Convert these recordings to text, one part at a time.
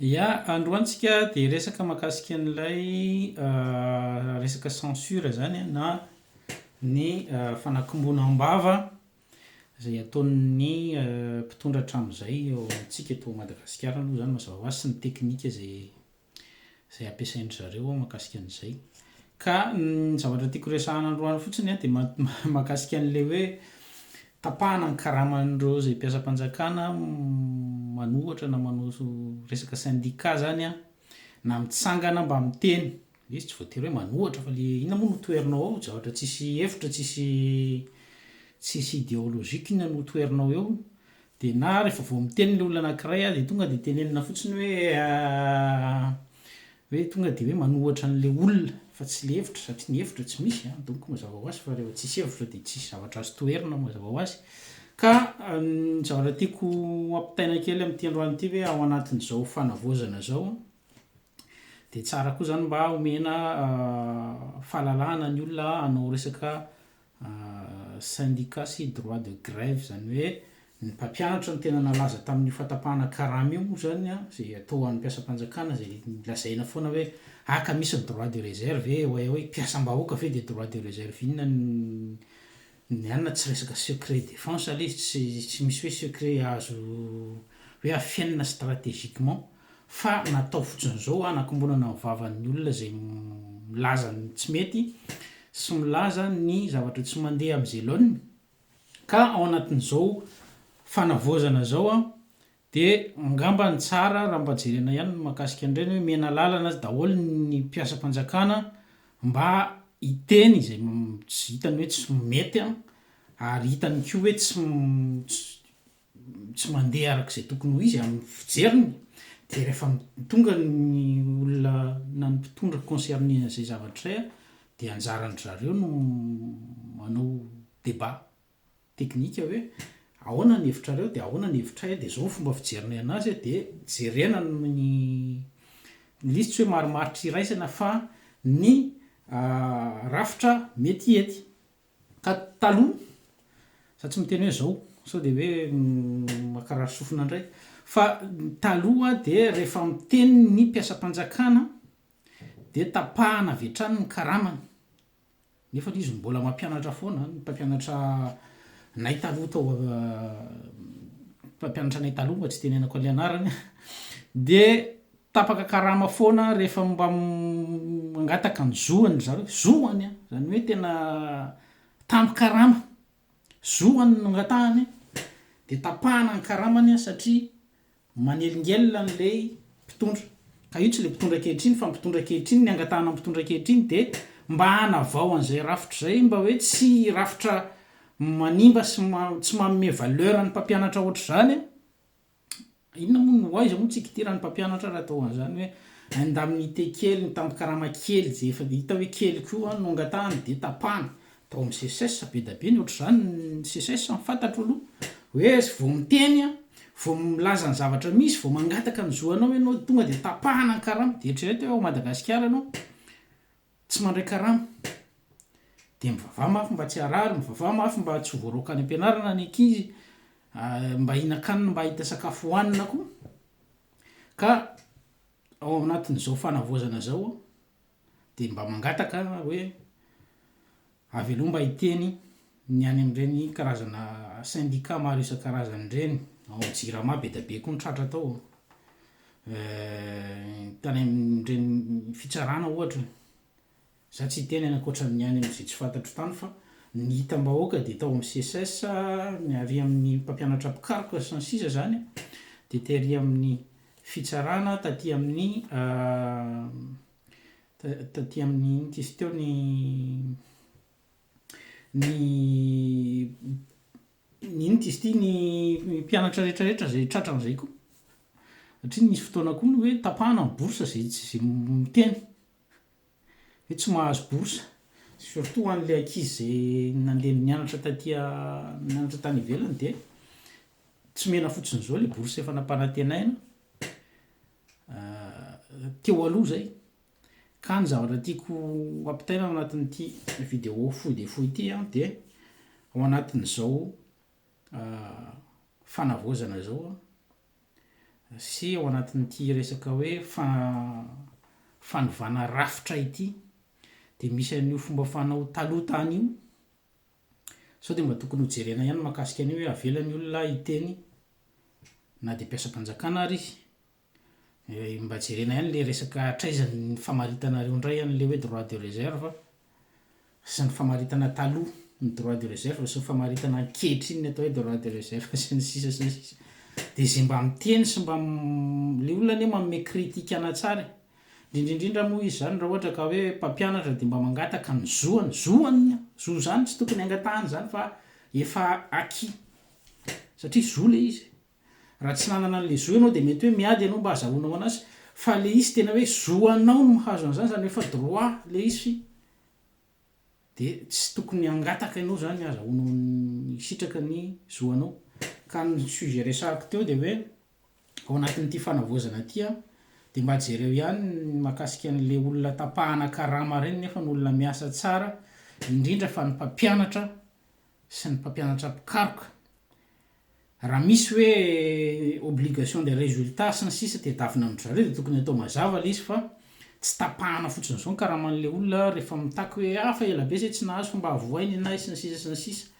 Ya, androany tsika dia hiresaka mahakasika an'ilay resaka censure zany an, na ny fanakombonam-bava izay ataon'ny mpitondra hatramin'izay eo amintsika eto Madagasikara aloha zany mazava ho azy sy ny teknika izay izay ampiasain-dry zareo mahakasika an'izay. Ka ny zavatra tiako resahana androany fotsiny an dia mahakasika an'ilay hoe tapahana ny karaman'ireo izay mpiasam-panjakana manohatra na manao resaka syndicat zany an, na mitsangana mba miteny, ilay izy tsy voatery hoe manohatra fa le inona moa no toherinao ao, zavatra tsisy hevitra, tsisy tsisy ideologique inona no toherinao eo. Dia na rehefa vao miteny ilay olona anankiray dia tonga dia tenenina fotsiny hoe hoe tonga dia hoe manohatra an'ilay olona fa tsy ilay hevitra satria ny hevitra tsy misy an, donc mazava ho azy fa rehefa tsisy hevitra dia tsisy zavatra azo toherina mazava ho azy. Ka ny zavatra tiako ampitaina kely amin'ity androany ity hoe ao anatin'izao fanavaozana izao dia tsara koa izany mba omena fahalalahana ny olona hanao resaka syndicat sy droit de grève, izany hoe ny mpampianatra no tena nalaza tamin'io fatapahana karama io moa izany an, izay atao ho an'ny mpiasam-panjakana izay lazaina foana hoe ah ka misy ny droit de réserve e, oay oay, mpiasam-bahoaka ve dia droit de réserve inona ny ny anona, tsy resaka secret défense ilay izy, tsy tsy misy hoe secret azo hoe afenina stratégiquement. Fa natao fotsiny izao hanakombonana ny vavan'ny olona izay milaza ny tsy mety sy milaza ny zavatra tsy mandeha amin'izay laoniny. Ka ao anatin'izao fanavaozana izao dia angamba ny tsara raha mba jerena ihany ny mahakasika an'ireny hoe omena lalana daholo ny mpiasam-panjakana mba hiteny izay tsy hitany hoe tsy mety ary hitany koa hoe tsy tsy mandeha araka izay tokony ho izy amin'ny fijeriny dia rehefa tonga ny olona na ny mpitondra concerné an'izay zavatra izay dia anjaran-dry zareo no manao débat technique hoe ahoana ny hevitrareo dia ahoana ny hevitray dia izao ny fomba fijerinay an'azy dia jerena ny ilay izy tsy hoe marimaritra iraisana fa ny rafitra mety hety. Ka taloha, za tsy miteny hoe zao, sao dia hoe mankarary sofina indray, fa taloha dia rehefa miteny ny mpiasam-panjakana dia tapahana avy hatrany ny karamany, nefa izy mbola mampianatra foana, ny mpampianatra anay taloha tao mpampianatra anay taloha mba tsy itenenako an'ilay anarany dia Tapaka karama foana rehefa mba mangataka ny zoany ry zareo, zoany an! Zany hoe tena tambin-karama, zoany no angatahany dia tapahana ny karamany an satria manelingelina an'ilay mpitondra. Ka io tsy ilay mpitondra ankehitriny fa ny mpitondra ankehitriny, ny angatahana ny mpitondra ankehitriny dia mba hanavao an'izay rafitra izay mba hoe tsy rafitra manimba sy tsy manome valeur ny mpampianatra ohatr'izany an! Inona moa no aiza moa tsika ity raha ny mpampianatra ary atao an'izany hoe indemnité kely ny tambin-karama kely izay efa hita hoe kely koa no angatahana dia tapahana. Tao amin'ny SECES be da be ny ohatr'izany ny SECES ny fantatro aloha hoe vao miteny an, vao milaza ny zavatra misy, vao mangataka ny zo anao ianao tonga dia tapahana ny karama dia eritrereto hoe ao Madagasikara ianao Tsy mandray karama. Dia mivavaha mafy mba tsy harary, mivavaha mafy mba tsy ho voaroaka any am-pianarana ny ankizy, mba hihinan-kanina, mba hahita sakafo hohanina koa. Ka ao anatin'izao fanavaozana izao aho dia mba mangataka hoe avelao mba hiteny ny any amin'ireny karazana syndicat maro isan-karazany ireny, ao amin'ny jirama be dia be koa ny tratra tao. Tany amin'ireny fitsarana ohatra, za tsy hiteny any ankoatran'ny any amin'izay tsy fantatro tany fa ny hitam-bahoaka dia tao amin'ny SECES, ny ary amin'ny mpampianatra mpikaroka sy ny sisa zany dia tery amin'ny fitsarana taty amin'ny taty amin'ny inona ity izy teo ny ny Ny inona izy ity, ny mpianatra rehetra rehetra izay tratran'izay koa. Satria nisy fotoana koa ny hoe tapahana ny bourse izay tsy izay miteny hoe tsy mahazo bourse. Surtout ho an'ilay ankizy izay nandeha nianatra taty nianatra tany ivelany dia tsy omena fotsiny izao ilay bourse efa nampanantenaina teo aloha izay. Ka ny zavatra tiako ampitaina ao anatin'ity vidéo fohy dia fohy ity an dia ao anatin'izao fanavaozana izao an, sy ao anatin'ity resaka hoe fanovana rafitra ity dia misy an'io fomba fanao taloha tany io. Sao dia mba tokony ho jerena ihany mahakasika an'io hoe avela ny olona hiteny na dia mpiasam-panjakana ary izy. Mba jerena ihany le resaka hatraiza ny famaritanareo indray an'le hoe droit de réserve sy ny famaritana taloha ny droit de réserve sy ny famaritana ankehitriny ny atao hoe droit de réserve sy ny sisa sy ny sisa. Dia izay mba miteny sy mba le olona anie manome critique ana tsara e. Indrindra indrindra moa izy izany raha ohatra ka hoe mpampianatra dia mba mangataka ny zoany, zoany, zo izany tsy tokony angatahana izany fa efa acquis satria zo le izy. Raha tsy nanana an'le zo ianao dia mety hoe miady ianao mba azahoanao anazy fa le izy tena hoe zo anao no mahazo an'izany, izany hoe efa droit le izy dia tsy tokony hangataka ianao izany azahoanao ny hisitraka ny zo anao. Ka ny sujet resahako teo dia hoe ao anatin'ity fanavaozana ity an, dia mba jereo ihany ny mahakasika an'le olona tapahana karama ireny nefa ny olona miasa tsara, indrindra fa ny mpampianatra sy ny mpampianatra mpikaroka. Raha misy hoe obligation de résultat sy ny sisa tedavina amin-dry zareo dia tokony atao mazava ilay izy fa tsy tapahana fotsiny izao ny karaman'ilay olona rehefa mitaky hoe ah fa ela be zay tsy nahazo fa mba avohay ny anay sy ny sisa sy ny sisa.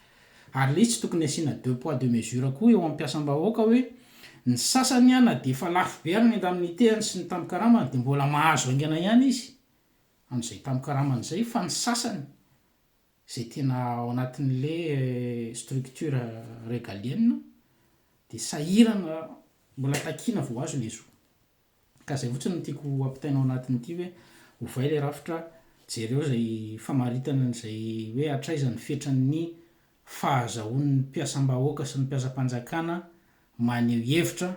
Ary ilay izy tsy tokony asiana deux poids deux mesures koa eo amin'ny mpiasam-bahoaka hoe ny sasany na dia efa lafo be ary ny indemnité-ny sy ny tambin-karamany dia mbola mahazo haingana ihany izy amin'izay tambin-karamany izay fa ny sasany izay tena ao anatin'le structure régalienne dia sahirana mbola takiana vao azo le zo. Ka zay fotsiny no tiako ampitaina ao anatin'ity hoe ovay le rafitra, jereo izay famaritana an'izay hoe hatraiza ny fetran'ny fahazahoan'ny mpiasam-bahoaka sy ny mpiasam-panjakana maneho hevitra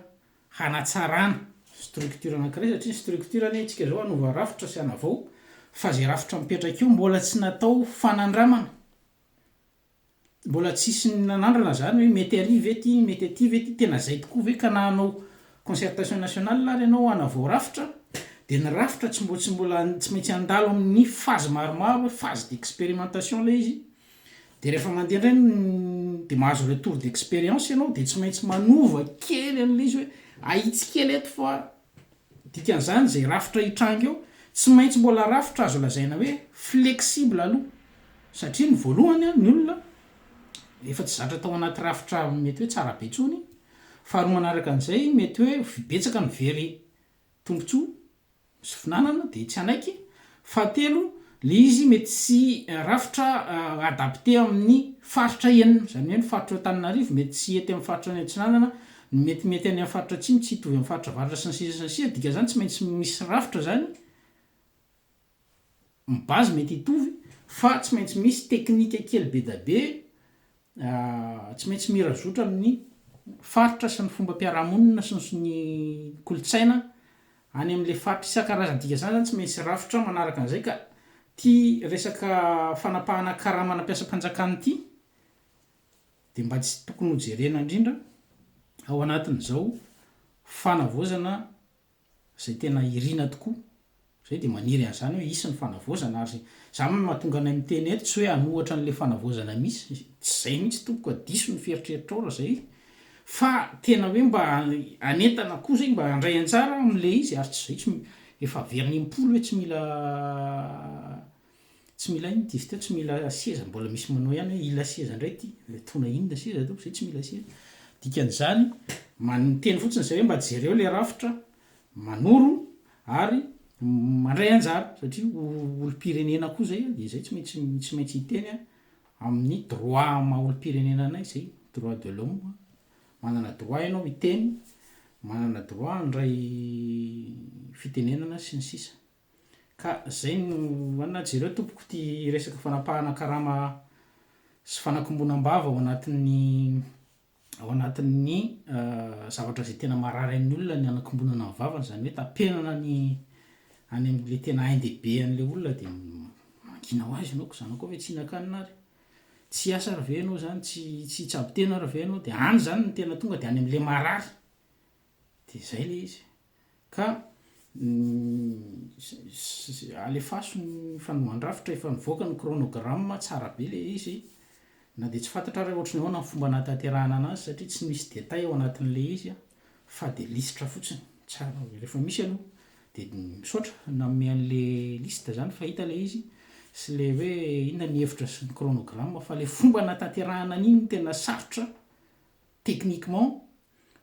hanatsarana structure anankiray satria ny structure anie tsika zao hanova rafitra sy hanavao fa zay rafitra mipetraka eo mbola tsy natao fanandramana, mbola tsisy nanandrana zany hoe mety ary ve ty, mety aty ve ty, tena zay tokoa ve ka na hanao concertation nationale ary ianao hanavao rafitra de ny rafitra tsy mbo tsy mbola tsy maintsy handalo amin'ny phase maromaro hoe phase d'experimentation lay izy De rehefa mandeha indray ny de mahazo retour d'expérience ianao de tsy maintsy manova kely an'ilay izy hoe ahitsy kely eto fa dikan'izany izay rafitra hitranga eo tsy maintsy mbola rafitra azo lazaina hoe flexible aloha satria ny voalohany an ny olona efa tsy zatra tao anaty rafitra mety hoe tsara be intsony, faharoa manaraka an'izay mety hoe betsaka ny very tombotsoa sy finanana dia tsy hanaiky, fahatelo le izy mety tsy rafitra adapté amin'ny faritra enina, izany hoe ny faritra eo Antananarivo mety tsy hety amin'ny faritra any atsinanana, ny mety mety any amin'ny faritra atsimo tsy hitovy amin'ny faritra avaratra sy ny sisa sy ny sisa, dikan'izany tsy maintsy misy rafitra zany, ny base mety hitovy fa tsy maintsy misy teknika kely be da be Tsy maintsy mira zotra amin'ny faritra sy ny fombam-piarahamonina sy ny ny kolontsaina any amin'ilay faritra isan-karazany. Dikan'izany izany tsy maintsy rafitra manaraka an'izay ka ity resaka fanapahana karamana mpiasam-panjakana ity dia mba tsy tokony ho jerena indrindra ao anatin'izao fanavaozana izay tena irina tokoa, zay dia maniry an'izany hoe hisy ny fanavaozana ary zany no mahatonga anay miteny eto tsy hoe hanohatra an'ilay fanavaozana misy, tsy zay mihitsy tompoko a, diso ny fieritreritrao raha zay fa tena hoe mba hanentana koa zay mba handray anjara amin'ilay izy ary tsy zay tsy efa averina im-polo hoe tsy mila Tsy mila inona ity izy teo, tsy mila seza, mbola misy manao ihany hoe hila seza indray ity, tona inona seza tompoko, zay tsy mila seza. Dikan'izany, miteny fotsiny zay hoe mba jereo le rafitra, manoro ary mandray anjara satria olom-pirenena koa zay dia zay tsy maintsy tsy maintsy hiteny amin'ny droit maha olom-pirenena anay zay, droit de l'homme, manana droit ianao hiteny, manana droit handray fitenenana sy ny sisa. Ka zay no anona, jereo tompoko ity resaka fanapahana karama sy fanakombonam-bava ao anatin'ny ao anatin'ny zavatra izay tena marary an'ny olona ny hanakombonana ny vavany, izany hoe tapenana ny any amin'ilay tena ain-dehibe an'ilay olona dia mangina ho azy ianao ko zanakao ve tsy hihinan-kanina ary? Tsy hiasa ary ve ianao izany? Tsy tsy hitsabo tena ary ve ianao? Dia any izany no tena tonga dia any amin'ilay marary. Dia izay ilay izy. Ka alefaso ny fanovan-drafitra, efa nivoaka ny chronogramme, tsara be ilay izy, na dia tsy fantatra ary ohatry ny ahoana ny fomba anatanterahana anazy satria tsy misy détail ao anatin'ilay izy an. Fa de lisitra fotsiny, tsara rehefa misy aloha de misaotra nanome an'le liste zany fa hita le izy sy le hoe inona ny hevitra sy ny chronogramme fa le fomba anatanterahana an'iny no tena sarotra techniquement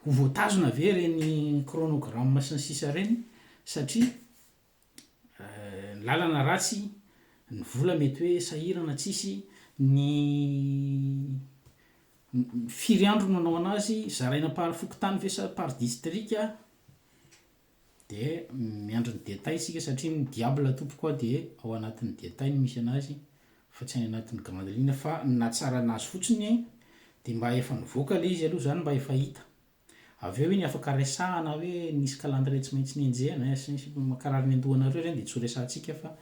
ho voatazona ve ireny chronogramme sy ny sisa ireny satria ny lalana ratsy, ny vola mety hoe sahirana tsisy, ny firy andro no hanao anazy, zaraina par fokontany ve sa par district, de miandry ny détail isika satria ny diable tompoko a de ao anatin'ny détail no misy anazy fa tsy any anatin'ny grande ligne fa ny nahatsara anazy fotsiny de mba efa nivoaka le izy aloha zany mba efa hita. Avy eo iny afaka resahana hoe nisy calendrier tsy maintsy nenjehina eh, sy ny sisa Mankarary ny andohanareo ireny dia tsy ho resahantsika fa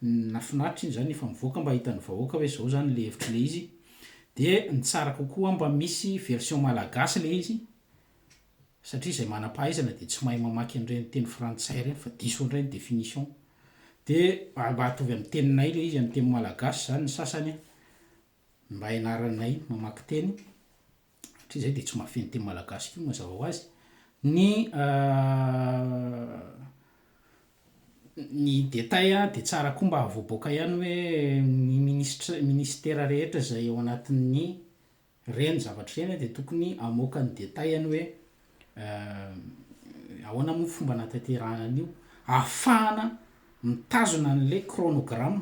nahafinaritra iny zany efa mivoaka mba hitan'ny vahoaka hoe zao zany le hevitry le izy. Dia ny tsara kokoa mba misy version malagasy le izy satria izay manam-pahaizana dia tsy mahay mamaky an'ireny teny frantsay ireny fa diso indray ny définition. Dia mba ataovy amin'ny teninay le izy, amin'ny teny malagasy zany ny sasany mba hianaranay mamaky teny. Satria izay dia tsy mahafehy ny teny malagasy koa mazava ho azy. Ny ny détail dia tsara koa mba avoaboaka ihany hoe ny minisitra minisitera rehetra izay ao anatin'ny ireny zavatra ireny dia tokony hamoaka ny détail-ny hoe ahoana moa fomba anatanterahana an'io ahafahana mitazona an'ilay chronogramme.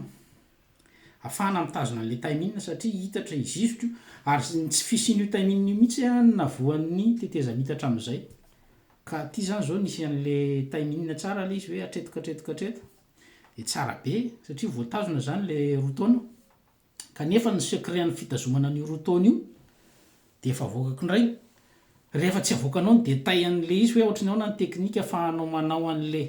Afahana mitazona an'ilay timing satria hitatra izy io ary ny tsy fisian'io timing io mihitsy no nahavoan'ny tetezamita hatramin'izay. Ka aty zany zao nisy an'le timing tsara le izy hoe hatreto ka hatreto ka hatreto de tsara be satria voatazona zany le roa taona kanefa ny secret an'ny fitazomana an'io roa taona io de efa avoakako indray rehefa tsy avoakanao ny détail an'le izy hoe ohatran'ny ahoana ny teknika afahanao manao an'le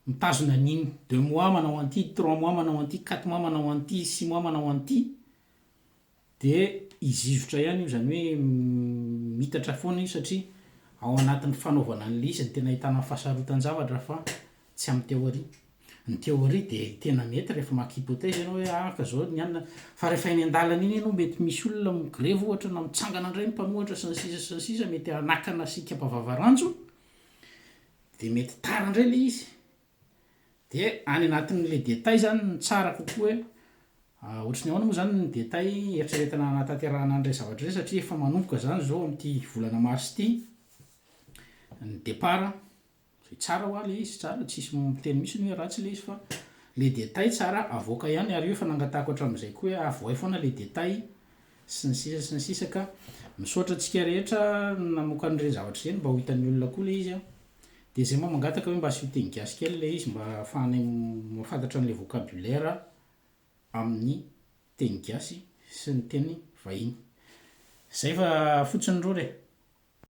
mitazona an'iny deux mois manao an'ity, trois mois manao an'ity, quatre mois manao an'ity, six mois manao an'ity de hizizotra ihany io, zany hoe miitatra foana io satria ao anatin'ny fanaovana an'le izy no tena ahitana ny fahasarotan-javatra fa tsy amin'ny théorie. Ny théorie de tena mety rehefa maka hypothèse ianao hoe ah ka zao ny anona fa rehefa eny an-dalana iny ianao mety misy olona migrevy ohatra na mitsangana indray ny mpanohatra sy ny sisa sy ny sisa mety hanakana sy hikapa vavaranjo de mety tara indray le izy de any anatin'le détail zany no tsara kokoa hoe ohatry ny ahoana moa zany ny détail eritreretina hanatanterahana an'ireny zavatra ireny satria efa manomboka zany zao amin'ity volana mars ity ny départ zay tsara hoa le izy tsara tsisy miteny mihitsy hoe ratsy le izy fa le détail tsara avoaka ihany ary io efa nangatahako hatramin'izay koa hoe avoay foana le détail sy ny sisa sy ny sisa ka misaotra antsika rehetra namoaka an'ireny zavatra ireny mba ho hitan'ny olona koa le izy a. De zay mba mangataka hoe mba asio teny gasy kely le izy mba ahafahanay mahafantatra an'le vocabulaire amin'ny teny gasy sy ny teny vahiny. Zay fa fotsiny rora e.